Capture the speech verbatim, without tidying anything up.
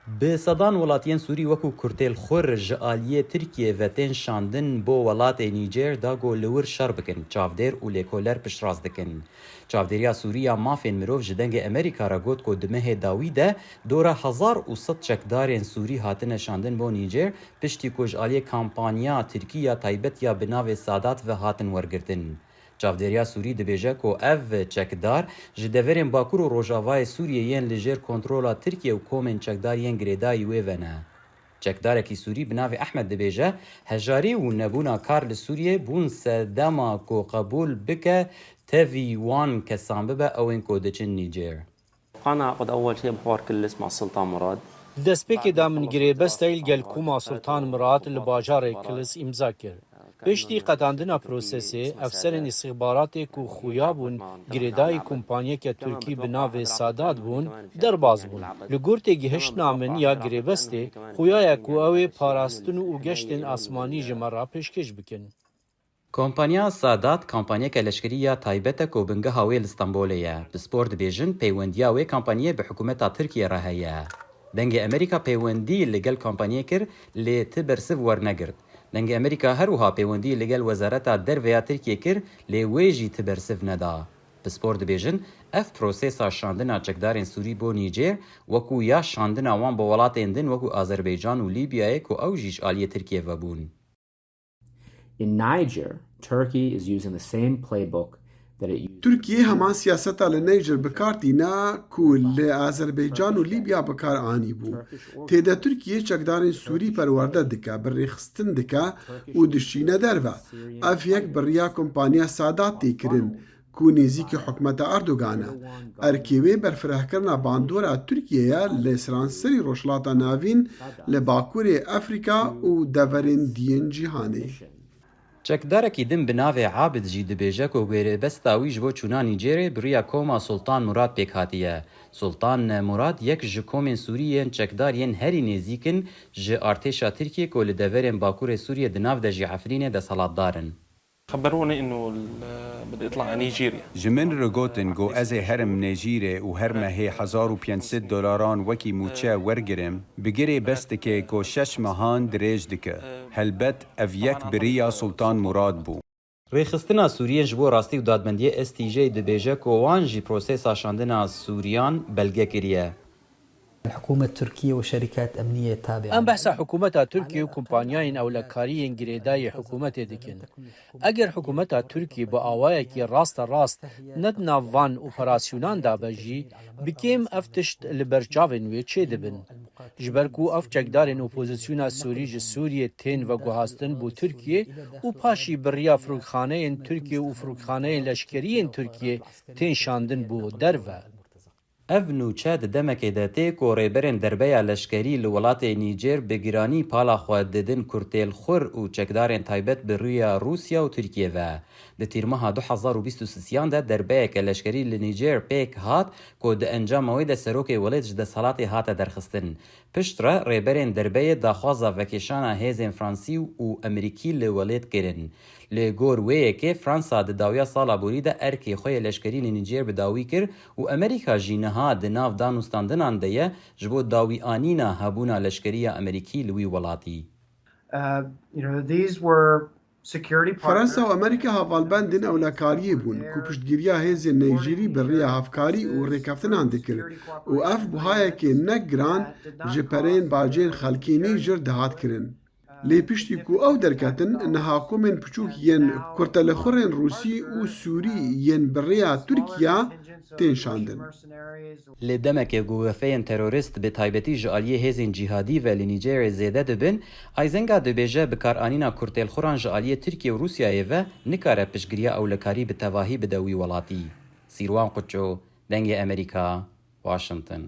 Bi sedan welatiyên Sûrî wekû kurtêl xur ji aliyê Tirkiyê ve tên şandin bo welatê Nîjer da ku li wir şer bikin, çavdêr û lêkoler piştrast dikin. Çavdêriya Sûrî ya Mafên Mirov ji Dengê Amerîka re got ku di mehê dawî de dora hezar û sed çekdarên Sûrî hatine şandin bo Nîjer, piştî ku ji aliyê kampanya Tirkî ya taybet ya bi navê Sadat ve hatin wergirtin. Çavdêriya Sûrî dibêje ku ev çekdar ji deverên Bakur û Rojavayê Sûriyê yên li jêr kontrola Tirkiye û komên çekdar yên girêdayî wê ve ne. Çekdarekî Sûrî bi navê Ehmed dibêje, hejarî û nebûna kar li Sûriyê bûn sedema ku qebûl bike tevî wan kesan bibe ew ên ku diçin Nîjêr. أنا عقد أول شيء بحوار كلس مع السلطان مراد. Di destpêkê de min girêbesteyê li gel Koma Sultan Mirad li bajarê Kilis îmza kir. Piştî qedandina prosesê, efserên îstixbaratê ku xuya bûn girêdayî kompanyeke Tirkî bi navê Sadat bûn, derbas bûn. Li gor têgihiştina min ya girêbestê, xuya ye ku ew ê parastin û geştên asmanî ji me re pêşkêş bikin. Kompanya Sadat kompanyeke leşkerî ya taybet e ku bingeha wê li Stenbolê ye. Pispor dibêjin peywendiya wê kompanyê bi hikûmeta Tirkiyê re heye. Dengê Amerîka peywendî li gel kompanyê kir, lê ti bersiv wernegirt. Dengê Amerîka her wiha peywendî li gel Wezareta Derve ya Tirkiyê kir, lê wê jî ti bersiv neda. Pispor dibêjin, ev prosesa şandina çekdarên Sûrî bo Nîjêr, wekû ya şandina wan bo welatên din wekû Azerbaycan û Lîbyayê ku ew jî ji aliyê Tirkiyê ve bûn. In Niger, Turkey is using the same playbook that it used. Tirkiye heman siyaseta li Niger bi kar tîne ku li Azerbaycan û Lîbya bi kar anîbû. Tê de Tirkiye çekdarên Sûrî perwerde dike, bi rêxistin dike û dişîne derve. Ev yek bi riya kompaniya Sadat tê kirin ku nêzîkî hikûmeta Erdogan e. Erkê wê berfirehkirina bandora Tirkiye ye li seranserî Rojhilata Navîn, li Bakurê Efrîka û deverên diyên cîhanê. Çekdarekî din bi navê Abid jî dibêje ku girêbesta wî ji bo çûna Nîjêrê bi riya koma Sultan Murad pêk hatiye. Sultan Murad yek ji komên Sûrî yên çekdar yên herî nêzîk in ji artêşa Tirkiyê ku li deverên Bakurê Sûriyê di nav de jî Efrînê desthilatdar in. خبروني انه ال- بدي اطلع على نيجيريا. Ji min re gotin ku ez ê herim Nêjîrê û her mehê hezar û pênc sed dolaran wekî mûçe wergirim, bi girêbestekê ku şeş mehan dirêj dike. Helbet ev yek bi riya Sultan Murad bû. Rêxistina Sûriyên ji bo Rastî û Dadmendiyê S T J dibêje ku wan jî prosesa şandina Sûriyan belge kiriye. الحكومة التركية وشركات أمنية تابعة Em behsa hikûmeta Tirkiyê û kompanyayên ewlekarî yên girêdayî hikûmetê dikin. Eger hikûmeta Tirkiyê bi awayekî rasterast ne di nav van operasyonan de be jî, bi kêm ev tişt li ber çavên wê çêdibin. Ji ber ku ev çekdarên opozisyona Sûrî ji Sûriyê tên veguhastin bo Tirkiyê û paşî bi riya firokxaneyên Tirkiyê û firokxaneyên leşkerî yên Tirkiyê tên şandin bo derve. Ev nûçe di demekê de tê ku rêberên derbeya leşkerî li welatê Nîjêr bi giranî pala xwe didin kurtêlxur û çekdarên taybet bi rûya Rûsya û Tirkiyê ve. Di tîrmeha du hezar û bîst û sisiyan de derbeyeke leşkerî li Nîjêr pêk hat ku di encama wê de serokê welêt ji desthilatê hate derxistin. Piştre rêberên derbeyê daxwaza vekêşana hêzên Fransî û Emerîkî li welêt kirin. Li gor wê yekê Fransa di dawiya sala borî de erkê xwe yê leşkerî li Nîjêr bi dawî kir û Emerîka jî niha di nav danûstandinan de ye ji bo dawîanîna hebûna leşkerî ya Emerîkî li wî welatî. Uh, you know, these were security Fransa û partners. Amerîka hevalbendên ewlekariyê bûn ku piştgiriya hêzên Neyjîrî bi riya hevkarî û rêkeftinan dikir û ev buhayekê ne giran ji pereyên bacên xelkê Nîjir dihat kirin. Lê piştî ku ew derketin, niha komên piçûk yên kurtelexurên Rûsî û Sûrî yên bi rêya Tirkiya tên şandin. Li demekê ku gefeyên terorîst bi taybetî ji aliyê hêzên cîhadî ve li Nîjerê zêde dibin, Ayzenga dibêje bikaranîna kurtêlxuran ji aliyê Tirkiye û Rûsyayê ve nikare piştgiriya ewlekarî bi tevahî bide wî welatî. Sîrwan Quço, Dengê Emerîka, Washington.